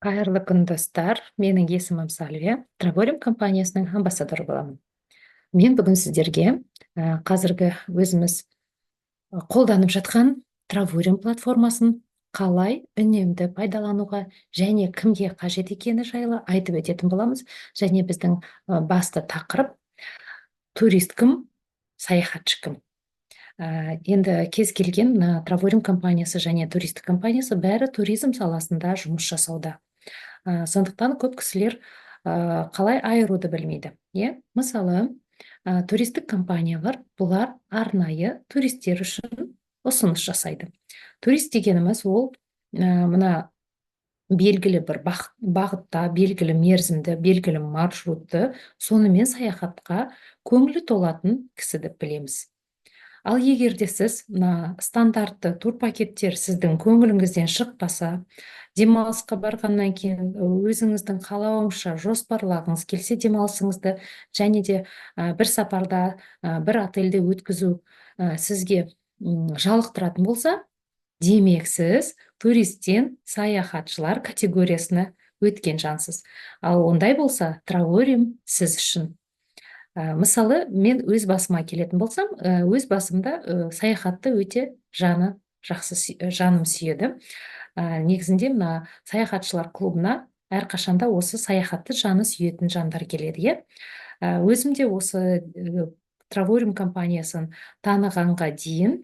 Қайырлы күн, достар! Менің есімім Сальвия, Травориум компаниясының амбассадоры боламын. Мен бүгін сіздерге қазіргі өзіміз қолданып жатқан Травориум платформасын қалай үнемді пайдалануға және кімге қажет екені жайлы айтып өтетін боламыз. Және біздің басты тақырып: турист кім, саяхатшы кім? Енді кез келген мына Травориум компаниясы және туристік компаниясы, бәрі туризм саласында жұмыс жасауда. Сондықтан көп кісілер қалай айыруды білмейді, иә. Мысалы, туристік компаниялар, бұлар арнайы туристер үшін ұсыныс жасайды. Турист дегеніміз ол мына белгілі бір бағытта, белгілі мерзімді, белгілі маршрутты, сонымен саяхатқа көңілі толатын кісі деп білеміз. Ал егер де сіз мына стандартты турпакеттер сіздің көңіліңізден шықпаса, демалысқа барғаннан кейін өзіңіздің қалауыңызша жоспарлағыңыз келсе демалысыңызды және де бір сапарда бір отельде өткізу сізге жалықтыратын болса, демек, сіз туристтен саяхатшылар категориясына өткен жансыз. Ал ондай болса, Травориум сіз үшін. Мысалы, мен өз басыма келетін болсам, өз басымда саяхатты өте жаны жақсы, жаным сүйеді. Негізінде мына саяхатшылар клубына әрқашанда осы саяхатты жаны сүйетін жандар келеді, иә. Өзім де осы Травориум компаниясын танығанға дейін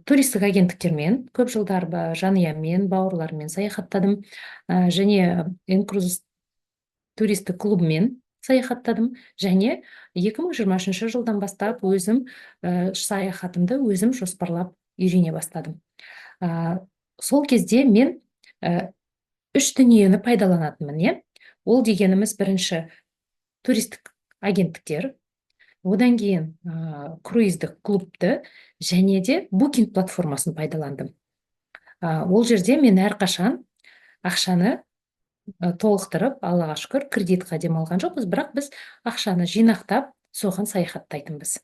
туристік агенттіктермен көп жылдар жанұяммен, бауырларыммен саяхаттадым және Инкрузес туристік клубымен саяхаттадым. Және 2023 жылдан бастап өзім саяхатымды өзім жоспарлап үйрене бастадым. Сол кезде мен үш дүниені пайдаланатынмын, иә. Ол дегеніміз: бірінші, туристік агенттіктер, одан кейін круиздік клубты және де Букинг платформасын пайдаландым. Ол жерде мен әрқашан ақшаны толықтырып, Аллаға шүкір, кредитқа демалған жоқпыз, бірақ біз ақшаны жинақтап, соған саяхаттайтынбыз.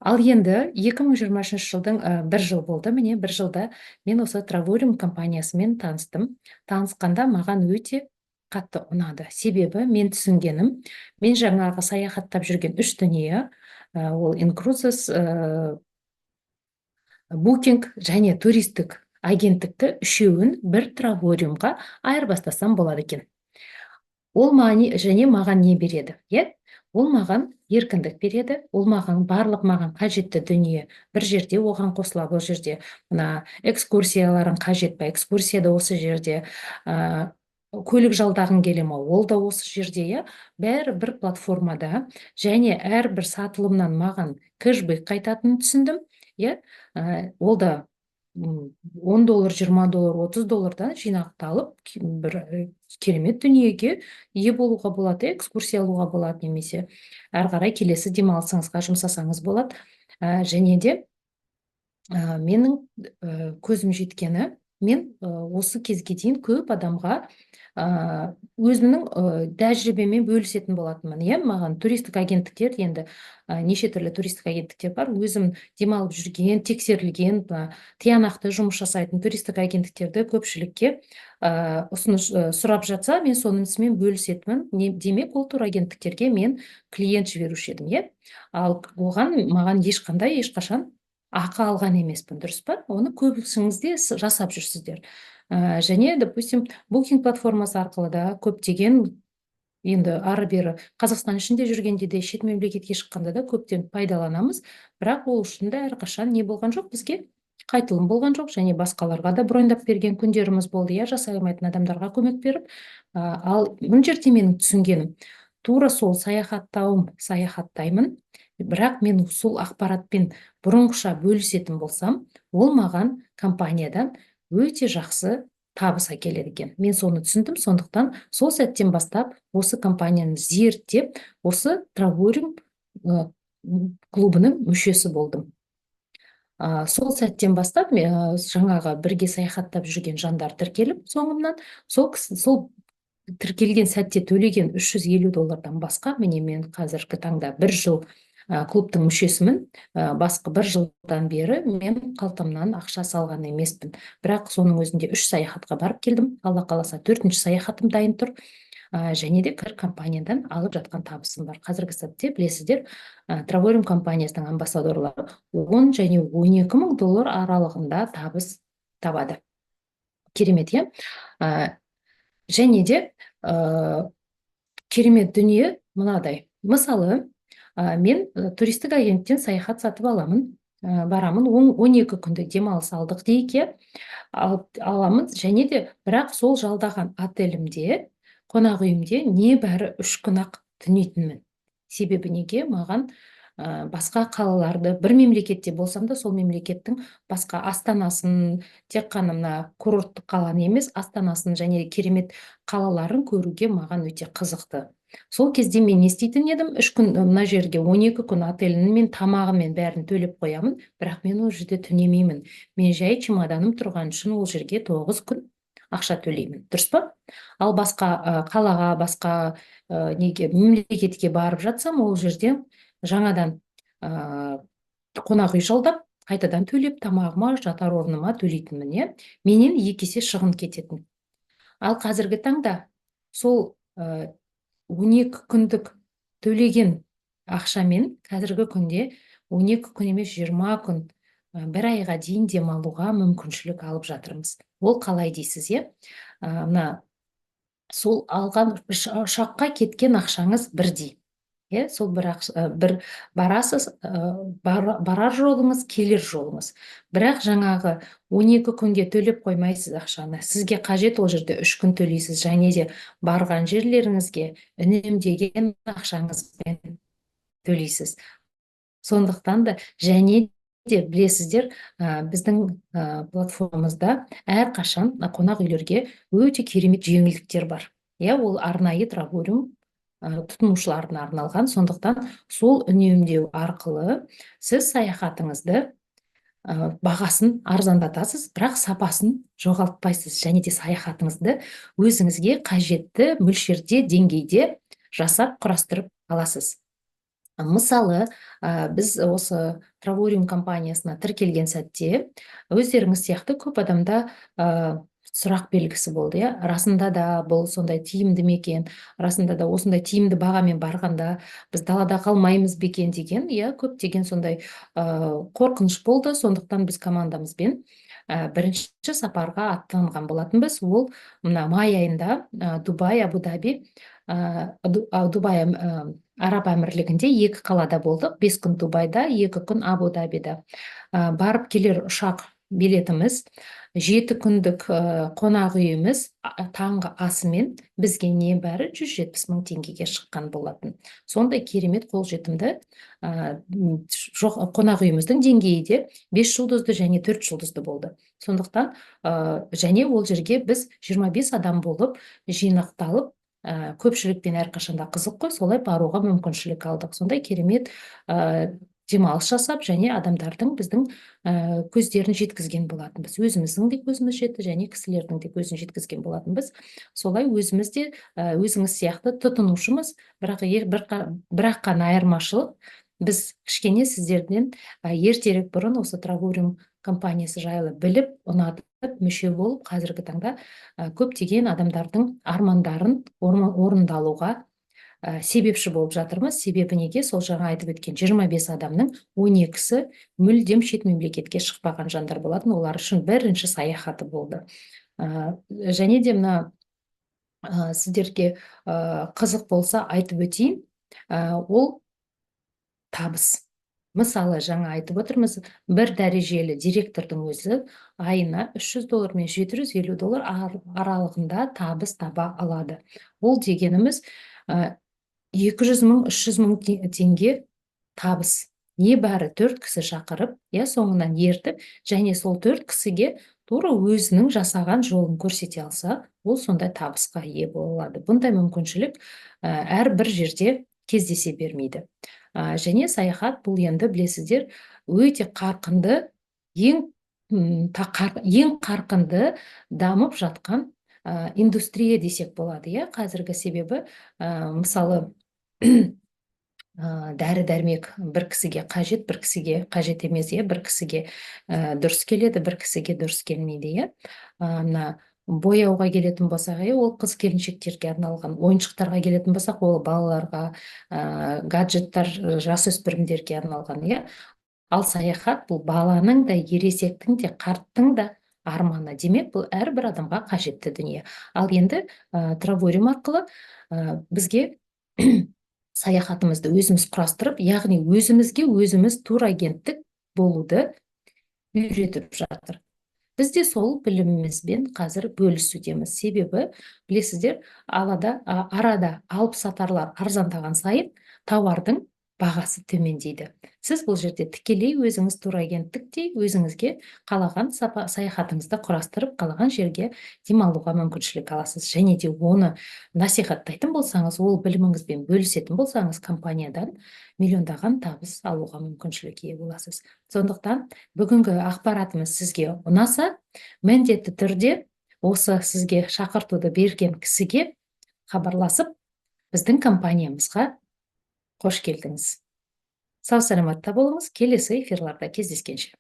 Ал енді 2023 жылдың бір жыл болды, міне, бір жылда мен осы Травориум компаниясымен таныстым. Танысқанда маған өте қатты ұнады, себебі мен түсінгенім, мен жаңағы саяхаттап жүрген үш дүние, ол Инкрузес, Букинг және туристік агенттікті, үшеуін бір Травориумға айырбастасам болады екен. Ол маған және маған не береді, иә? Ол маған еркіндік береді, ол маған барлық маған қажетті дүние бір жерде оған қосылады. Ол жерде мына экскурсияларың қажет па, экскурсия да осы жерде, көлік жалдағың келе ма, ол да осы жерде, иә. Бәрі бір платформада. Және әрбір сатылымнан маған кэшбэк қайтатынын түсіндім, иә. Ол да 10 доллар, 20 доллар, 30 доллардан жинақталып, бір керемет дүниеге ие болуға болады, экскурсия алуға болады немесе әрі қарай келесі демалысыңызға жұмсасаңыз болады. Және де менің көзім жеткені, мен осы кезге дейін көп адамға өзімнің тәжірибеммен бөлісетін болатынмын, иә. Маған туристік агенттіктер, енді неше түрлі туристік агенттіктер бар, өзім демалып жүрген, тексерілген, мына тиянақты жұмыс жасайтын туристік агенттіктерді көпшілікке ұсыныс сұрап жатса, мен сонысымен бөлісетінмін. Демек, ол турагенттіктерге мен клиент жіберуші едім, иә. Ал оған маған ешқандай, ешқашан ақы алған емеспін, дұрыс па? Оны көбісіңіз де жасап жүрсіздер. Және, допустим, Букинг платформасы арқылы да көптеген, енді ары бері Қазақстан ішінде жүргенде де, шет мемлекетке шыққанда да көптен пайдаланамыз. Бірақ ол үшін де әрқашан не болған жоқ, бізге қайтылым болған жоқ. Және басқаларға да броньдап берген күндеріміз болды, иә, жасай алмайтын адамдарға көмек беріп. Ал мына жерде менің түсінгенім, тура сол саяхаттауым, саяхаттаймын, бірақ мен сол ақпаратпен бұрынғыша бөлісетін болсам, ол маған компаниядан өте жақсы табыс әкеледі екен. Мен соны түсіндім. Сондықтан сол сәттен бастап осы компанияны зерттеп, осы Травориум клубының мүшесі болдым. Сол сәттен бастап жаңағы бірге саяхаттап жүрген жандар тіркеліп, соңымнан сол кісі, сол тіркелген сәтте төлеген 350 доллардан басқа, міне, мен қазіргі таңда бір жыл Клубтың мүшесімін. Басқа бір жылдан бері мен қалтамнан ақша салған емеспін, бірақ соның өзінде үш саяхатқа барып келдім. Алла қаласа, төртінші саяхатым дайын тұр. Және де бір компаниядан алып жатқан табысым бар. Қазіргі сәтте, білесіздер, Травориум компаниясының амбассадорлары 10 және 12 мың доллар аралығында табыс табады. Керемет, иә? Және де керемет дүние мынадай: мысалы, мен туристік агенттен саяхат сатып аламын, барамын, 12 күндік демалыс алдық дейік, иә, алып аламын. Және де бірақ сол жалдаған отелімде, қонақ үйімде небәрі 3 күн ақ түнейтінмін. Себебі неге? Маған басқа қалаларды, бір мемлекетте болсам да, сол мемлекеттің басқа астанасын, тек қана мына курорттық қаланы емес, астанасын және керемет қалаларын көруге маған өте қызықты. Сол кезде мен не істейтін едім? 3 күн мына жерге, 12 күн отелімен, тамағымен, бәрін төлеп қоямын, бірақ мен ол жерде түнемеймін. Мен жай чемоданым тұрған үшін ол жерге 9 күн ақша төлеймін, дұрыс па? Ал басқа қалаға, басқа неге, мемлекетке барып жатсам, ол жерде жаңадан қонақ үй жалдап, қайтадан төлеп, тамағыма, жатар орныма төлейтінмін, иә, менен екі есе шығын кететін. Ал қазіргі таңда сол 12 күндік төлеген ақшамен қазіргі күнде 12 күн емес, 20 күн, бір айға дейін демалуға мүмкіншілік алып жатырмыз. Ол қалай дейсіз, иә? Мына сол алған ұшаққа кеткен ақшаңыз бірдей, иә, сол бір, бір барасыз, барар жолыңыз, келер жолыңыз, бірақ жаңағы 12 күнге төлеп қоймайсыз ақшаны. Сізге қажет ол жерде 3 күн төлейсіз және де барған жерлеріңізге үнемдеген ақшаңызбен төлейсіз. Сондықтан да және де білесіздер, біздің платформамызда әрқашан қонақ үйлерге өте керемет жеңілдіктер бар, иә, ол арнайы Травориум тұтынушыларына арналған. Сондықтан сол үнемдеу арқылы сіз саяхатыңызды бағасын арзандатасыз, бірақ сапасын жоғалтпайсыз және де саяхатыңызды өзіңізге қажетті мөлшерде, деңгейде жасап, құрастырып аласыз. Мысалы, біз осы Травориум компаниясына тіркелген сәтте өздеріңіз сияқты көп адамда сұрақ белгісі болды, иә: расында да бұл сондай тиімді ме екен, расында да осындай тиімді бағамен барғанда біз далада қалмаймыз ба екен деген, иә, көптеген сондай қорқыныш болды. Сондықтан біз командамызбен бірінші сапарға аттанған болатынбыз. Ол мына май айында Дубай, Абу Даби, Дубай, Араб Әмірлігінде екі қалада болдық: 5 күн Дубайда, 2 күн Абу Дабида. Барып келер ұшақ билетіміз, 7 күндік қонақ үйіміз таңғы асымен бізге небәрі 170 мың теңгеге шыққан болатын. Сондай керемет қолжетімді. Жоқ, қонақ үйіміздің деңгейі де 5 жұлдызды және 4 жұлдызды болды. Сондықтан және ол жерге біз 25 адам болып жинақталып, көпшілікпен әрқашанда қызық қой, солай баруға мүмкіншілік алдық. Сондай керемет демалыс жасап және адамдардың, біздің көздерін жеткізген болатынбыз. Өзіміздің де көзіміз жетті және кісілердің де көзін жеткізген болатынбыз. Солай өзіміз де өзіңіз сияқты тұтынушымыз, бірақ бірақ қана айырмашылық, біз кішкене сіздерден ертерек бұрын осы Травориум компаниясы жайлы біліп, ұнатып, мүше болып, қазіргі таңда көптеген адамдардың армандарын орындалуға себепші болып жатырмыз. Себебі неге? Сол жаңа айтып өткен 25 адамның 12-сі мүлдем шет мемлекетке шықпаған жандар болатын, олар үшін бірінші саяхаты болды. Және де мына сіздерге қызық болса, айтып өтейін, ол табыс. Мысалы, жаңа айтып отырмыз, бір дәрежелі директордың өзі айына 300 доллар мен 750 доллар аралығында табыс таба алады. Ол дегеніміз 200 мың, 300 мың теңге табыс, небәрі төрт кісі шақырып, иә, соңынан ертіп және сол төрт кісіге тура өзінің жасаған жолын көрсете алса, ол сондай табысқа ие бола алады. Бұндай мүмкіншілік әрбір жерде кездесе бермейді. Және саяхат бұл енді, білесіздер, өте қарқынды, ең қарқынды дамып жатқан индустрия десек болады, иә, қазіргі. Себебі мысалы, Дәрі дәрмек бір кісіге қажет, бір кісіге қажет емес, иә. Бір кісіге дұрыс келеді, бір кісіге дұрыс келмейді, иә. Мына бояуға келетін болсақ, иә, ол қыз келіншектерге арналған. Ойыншықтарға келетін болсақ, ол балаларға, гаджеттар жасөспірімдерге арналған, иә. Ал саяхат — бұл баланың да, ересектің де, қарттың да арманы. Демек, бұл әрбір адамға қажетті дүние. Ал енді Травориум арқылы бізге саяхатымызды өзіміз құрастырып, яғни өзімізге өзіміз турагенттік болуды үйретіп жатыр. Біз де сол білімімізбен қазір бөлісудеміз. Себебі, білесіздер, алада арада алып сатарлар арзандаған сайын тауардың бағасы төмендейді. Сіз бұл жерде тікелей өзіңіз турагенттіктей өзіңізге қалаған саяхатыңызды құрастырып, қалаған жерге демалуға мүмкіншілік аласыз. Және де оны насихаттайтын болсаңыз, ол біліміңізбен бөлісетін болсаңыз, компаниядан миллиондаған табыс алуға мүмкіншілік ие боласыз. Сондықтан бүгінгі ақпаратымыз сізге ұнаса, міндетті түрде осы сізге шақыртуды берген кісіге хабарласып, біздің компаниямызға қош келдіңіз! Сау саламатта болыңыз, келесі эфирларда кездескенше!